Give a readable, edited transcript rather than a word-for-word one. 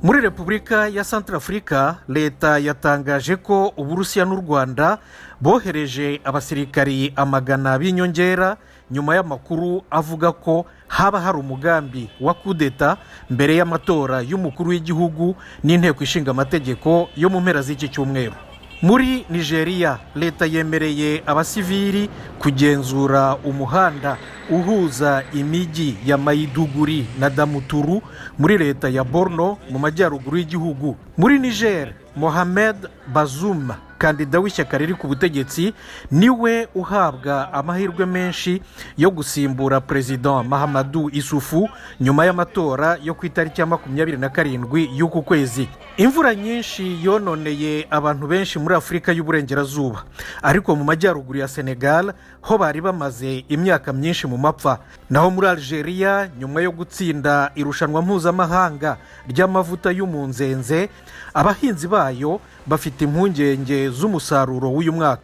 Muri Repubulika ya Santarafurika, leta yatangaje ko Uburusiya n'u Rwanda bohereje abasirikari amagana b'inyongera nyuma y'amakuru avuga ko haba hari umugambi wa kudeta mbere y'amatora y'umukuru w'igihugu n'inteko ishinga amategeko yo mu mpera z'iki cyumweru. Muri Nigeria, leta yemereye abasivili kugenzura umuhanda uhuza imijyi ya Mayiduguri na Damuturu muri leta ya Borno mu majyaruguru y'igihugu. Muri Niger, Mohamed Bazoum, kandida w'ishyaka riri ku butegetsi, niwe uhabwa amahirwe menshi yo gusimbura Perezida Mahamadou Issoufou nyuma y'amatora yo ku itariki ya 27 y'uku kwezi. Imvura nyinshi yononeye abantu benshi muri Afurika y'Uburengerazuba, ariko mu majyaruguru ya Senegal ho bari bamaze imyaka myinshi mu mapfa. Naho muri Algeria, nyuma yo gutsinda irushanwa mpuzamahanga ry'amavuta y'umunzenze, abahinzi bayo bafite impungenge z'umusaruro w'uyu mwaka.